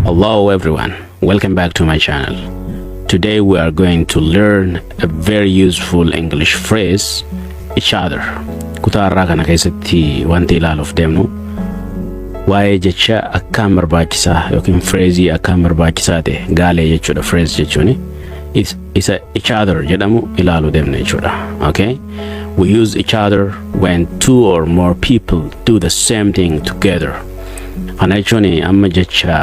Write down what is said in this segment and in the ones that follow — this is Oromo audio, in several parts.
Hello everyone, welcome back to my channel. Today we are going to learn a very useful English phrase, each other. Kutaa irraa kana keessatti wanti ilaaluuf deemnu waa'ee jecha akkaan barbaachisaa yookiin fireezii akkaan barbaachisaa ta'e gaalee jechuudha. Phrase jechuun isa each other jedhamu ilaaluu deemna jechuudha. Okay? We use each other when two or more people do the same thing together. Kana jechuun amma jecha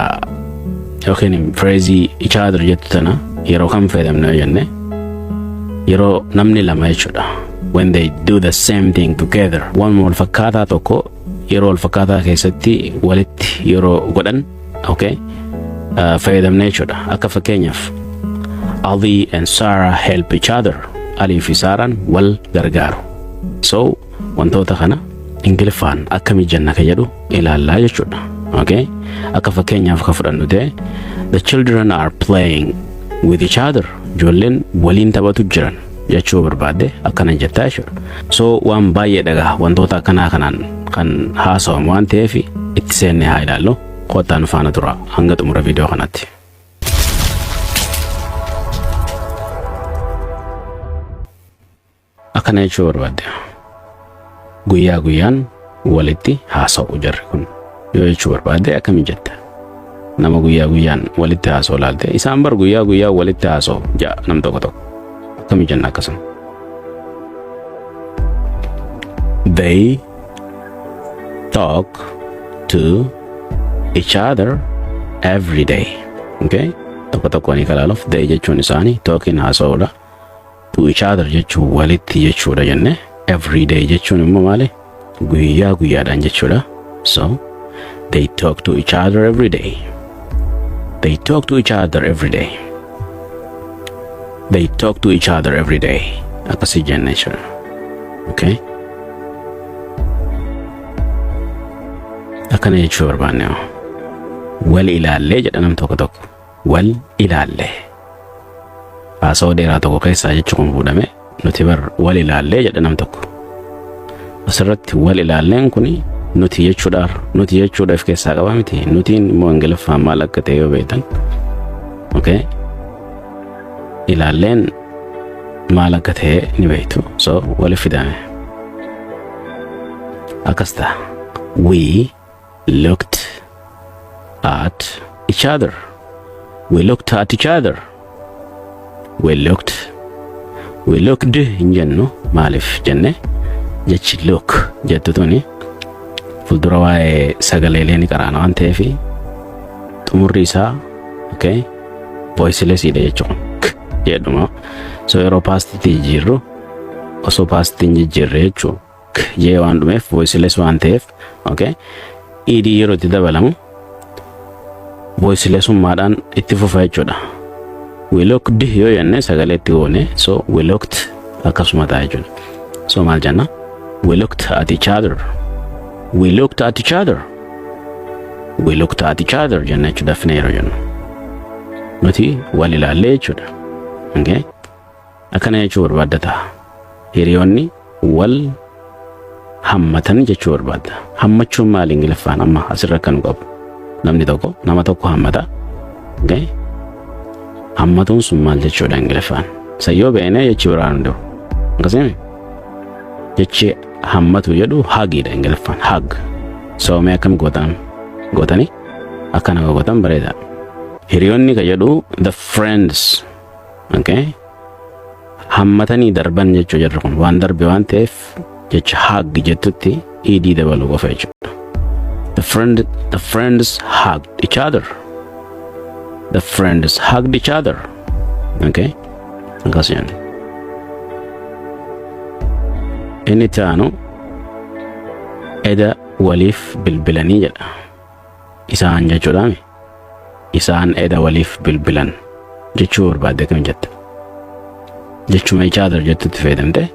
yookiin fireezii each other jettu tana yeroo kam fayyadamna yoo jenne, yeroo namni lama jechuudha. When they do the same thing together. Waan wal fakkaataa tokko yeroo wal fakkaataa keessatti walitti yeroo godhan, okay, fayyadamna jechuudha. Akka fakkeenyaaf, Ali and Sarah help each other. Ali fi Saaraan wal gargaaru. So wantoota kana Ingiliffaan akkamii jenna ka jedhu ilaallaa jechuudha. Okay? Akka fakkeenyaaf ka fudhannu ta'e, the children are playing with each other. Ijoolleen waliin taphatu jiran jechuu barbaadde akkana jettaa jechuudha. So waan baay'ee dhagaa wantoota akkanaa kanaan kan haasawamu waan ta'eef itti seennee haa ilaallu. Kottaa nu faana tura hanga xumura viidiyoo kanatti. Akkana jechuu barbaadde, guyyaa guyyaan walitti haasa'u jarri kun yoo jechuu barbaadde akkamii jetta? Nama guyyaa guyyaan walitti haasa'u laalte, isaan bar guyyaa guyyaa walitti haasa'u ja'a nam tokko tokko. Akkamii jenna akkasuma? They talk to each other every day. Okay? Tokko tokkoon kalaaluuf, they jechuun isaanii, talking haasa'uudha. To each other jechuun walitti jechuudha jenne. Every day jechuun immoo maali? Guyyaa guyyaadhaan jechuudha. So they talk to each other every day. They talk to each other every day. They talk to each other every day. Akkasii jenna jechuudha. Okay? Akkana jechuu barbaanne hoo? Wal ilaallee jedha nam tokko tokko. Wal ilaallee. Haasawaa dheeraa tokko keessaa jechi kun fuudhame, nuti bar wal ilaallee jedha nam tokko. Asirratti wal ilaalleen kun nuti jechuudhaaf, nuti jechuudhaaf keessaa qaba miti. Nutiin immoo Ingiliffaan maal akka ta'e yoo beektan. Okay? Ilaalleen maal akka ta'e ni beektu. So wali fidame. Akkas ta'a. We looked at each other. We looked at each other. We looked. We looked hin jennu. Maaliif jenne, jechi look jettu tuni fuuldura waa'ee sagaleelee ni qaraana waan ta'eef xumurri isaa, okay, voiceless dha jechuun k jedhuma. So yeroo pastitti jijjiirru, osoo pastii hin jijjiirre jechuu, k jee waan dhumeef, voiceless waan ta'eef, okay, ed yeroo itti dabalamu voicelessummaadhaan itti fufa jechuudha. We looked yoo jenne sagalee itti goone, so we looked akkasuma ta'a jechuudha. So maal jenna? We looked at each other. We looked at each other. We looked at each other jenna jechuudha dafnee yeroo jennu. Nuti wal ilaallee jechuudha. Okay? Akkana jechuu barbaadda ta'a. Hiriyoonni wal hammatan jechuu barbaadda. Hammachuun maali Ingiliffaan? Amma asirra kan qabu? Namni tokko nama tokko hammata. Okay? Hammatuun sun maal jechuudha Ingiliffaan? Sayyoo beeknee jechi biraan hin jiru. Akkasii jechi hammatu jedhu hugiidha Ingiliffaan. Hug. So mee akkam gootan? Gootanii akkana gootan bareeda. Hiriyoonni ka jedhu the friends. Okay? Hammatanii darban jechuu jarri kun waan darbe waan ta'eef jecha hug jettutti ed dabaluu qofa jechuudha. The friends hugged each other. The friends hugged each other. Okay? Akkas jenna. Inni itti aanu eda waliif bilbilanii jedha. Isaan jechuudhaami. Isaan eda waliif bilbilan jechuu barbaadde kam jetta? Jechuma each other jettutti fayyadamte,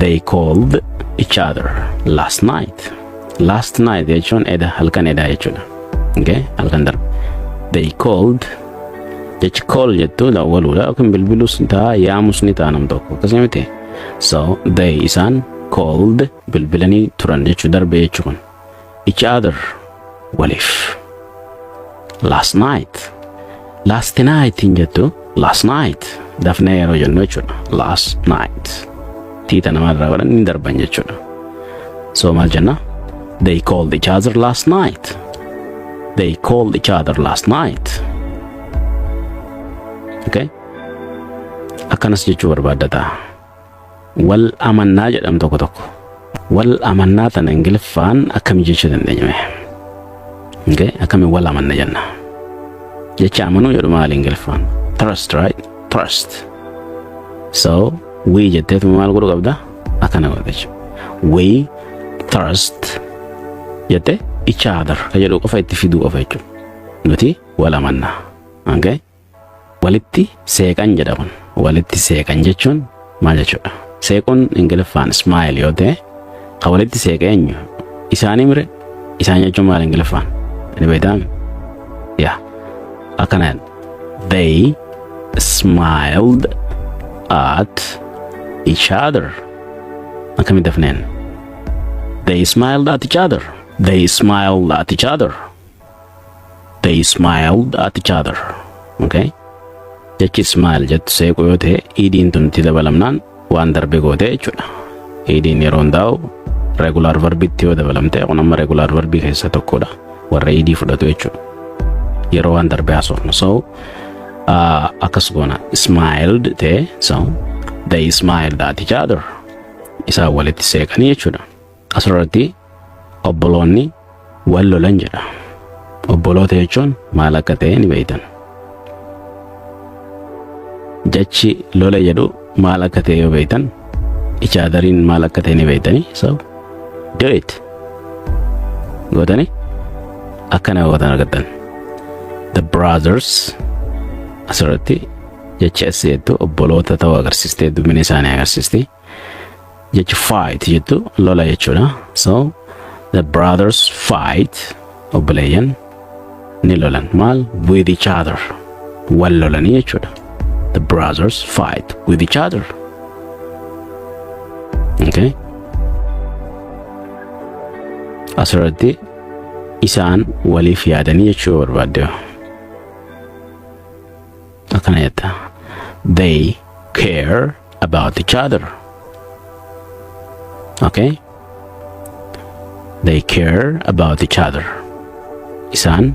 they called each other last night. Last night jechuun eda, halkan edaa jechuudha. Okay? Halkan darbe. They called, jechi call jettu dawwaluudha yookiin bilbiluus ni ta'a, yaamus ni ta'a nam tokko. Akkasii miti. So they isaan, called bilbilanii turan jechuu darbe jechuu kun. Each other waliif. Last night. Last night hin jettu, last night dafnee yeroo jennu jechuudha. Last night. Tiita namarraa godhan ni darban jechuudha. So maal jenna? They called each other last night. They called each other last night. Okay? Akkanas jechuu barbaadda ta'a. Wal amannaa jedham tokko tokko. Wal amannaa tana Ingiliffaan akkami jechuu dandeenya mee? Okay? Akkami wal amanna jenna? Jecha amanuu jedhu maali Ingiliffaan? Trust, right? Trust. So, we jetteetuma maal godhuu qabda? Akkana godha jechuudha. We trust jette each other ka jedhu qofa itti fiduu qofa jechuudha. Nuti wal amanna. Okay? Walitti seeqan jedha kun. Walitti seeqan jechuun maal jechuudha? Seequun Ingiliffaan smile yoo ta'e, ka walitti seeqe eenyu? Isaanii mire? Isaan jechuun maal Ingiliffaan? Ni beektaami? Yaa. Akkana jedha. They smiled at each other. Akkamitti dafneen? They smiled at each other. They smiled at each other. They smiled at each other. Okay? Jechi smile jettu seequu yoo ta'e, idiin tun itti dabalamnaan waan darbe goote jechuudha. Idiin yeroo hundaa'u regular verbitti yoo dabalamte, kun amma regular verbii keessa tokkodha. Warra idii fudhatu jechuudha. Yeroo waan darbe haasofnu. So akkas goona, smiled ta'e, so they smiled at each other. Isaan walitti seeqanii jechuudha. Asirratti obboloonni wal lolan jedha. Obboloota jechuun maal akka ta'e ni beektan. Jechi lola jedhu maal akka ta'e yoo beektan, each otheriin maal akka ta'e ni beektanii, so do it gootanii akkana gootan argattan. The brothers, asirratti jechi as jettu obboloota ta'uu agarsiiste, dubbina isaanii agarsiisti. Jechi fight jettu lola jechuudha. So the brothers fight, obboleeyyan ni lolan. Maal? With each other, wal lolanii jechuudha. The brothers fight with each other. Okay? Asirratti isaan waliif yaadanii jechuu barbaadde akkana jetta. They care about each other. Okay? They care about each other. Isaan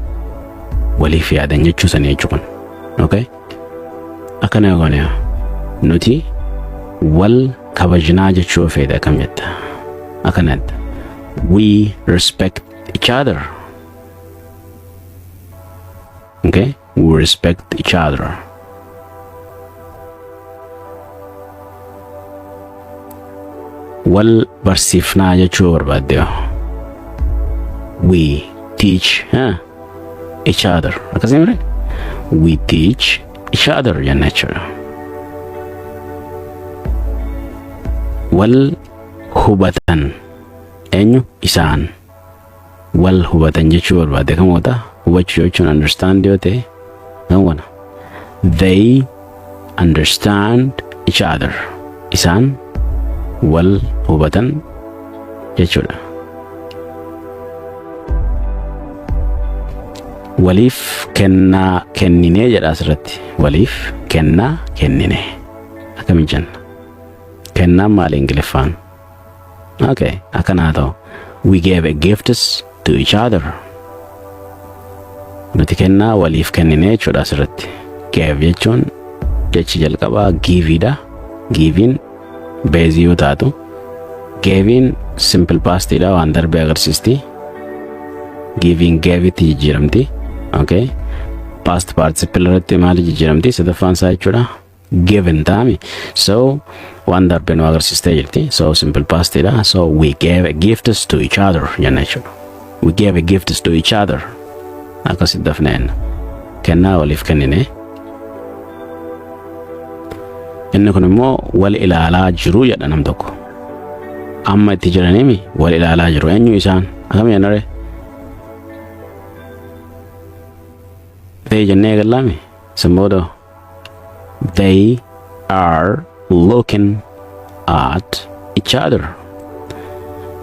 waliif yaadan jechuu sanii jechuu kun. Okay? Akkana goone, nuti wal kabajnaa jechuu feete akkam jetta? Akkana jetta. We respect each other. Okay? We respect each other. Wal barsiifnaa jechuu barbaadde, we teach, huh, each other. Akkasii mire? We teach each other jenna jechuudha. Wal hubatan, eenyu? Isaan wal hubatan jechuu barbaadde kam goota? Hubachuu jechuun understand yoo ta'e kam goona? They understand each other. Isaan wal hubatan jechuudha. Waliif kennaa kenninee jedha asirratti. Waliif kennaa kennine akkamiin jenna? Kennaan maali Ingiliffaan? Okay, akkanaa ta'u. We gave a gifts to each other. Nuti kennaa waliif kennine jechuudha asirratti. Gave jechuun jechi jalqabaa giveidha. Givein base yoo taatu, gavein simple pastidha, waan darbe agarsiisti. Giving gavetti jijjiiramti. Okay? Past participle irratti maali jijjiiramti? Sadaffaan isaa jechuudha. Given taami. So waan darbe nu agarsiistee jirti. So simple pastidha. So we gave gifts to each other jenna jechuudha. We gave gifts to each other. Akkasitti dafneen kennaa waliif kennine. Inni kun immoo wal ilaalaa jiru jedha nam tokko. Amma itti jiranimi wal ilaalaa jiru. Eenyu isaan? Akkam jennare? They jennee eegallaami? Isin booda they are looking at each other.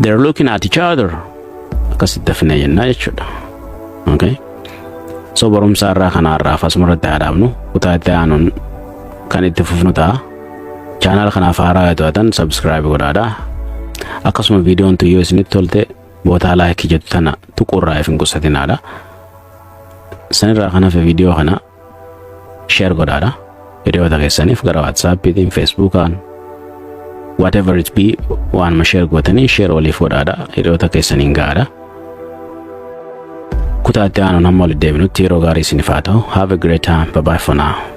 They're looking at each other. Akkasitti dafnee jennaa jechuudha. Okay? So barumsa irraa kanaarraaf asumarratti haa dhaabnu. Kutaa itti aanuun kan itti fufnu ta'a. Channel kanaaf haaraa yoo taatan subscribe godhaadha. Akkasuma viidiyoon tun yoo isinitti tolte bootaa like jettu tana tuquurraa if hin qusatinaadha. Sanirraa kan hafe viidiyoo kana share godhaadha. Hiriyoota keessaniif gara WhatsAppiitiin, Facebookaan, whatever it be, waanuma share gootanii share waliif godhaadha. Hiriyoota keessaniin gahaadha. Kutaa itti aanuun hamma walitti deebinutti yeroo gaarii isiniif haa ta'u. Have a great time. Bye bye for now.